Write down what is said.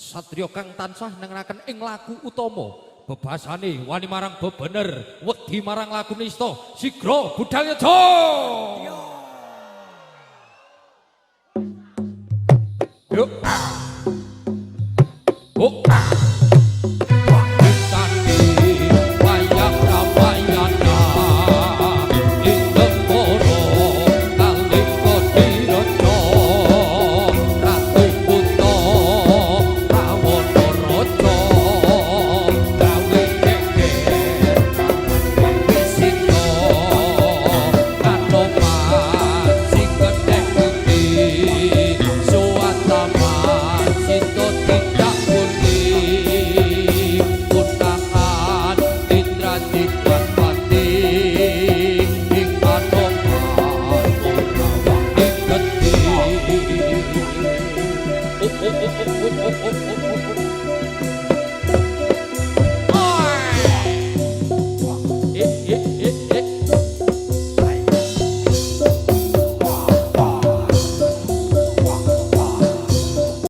Satriya kang tansah nengenaken ing laku utama, bebasane wani marang bebener, wedi marang laku nista, sigra budal ya. Yuk. Oh.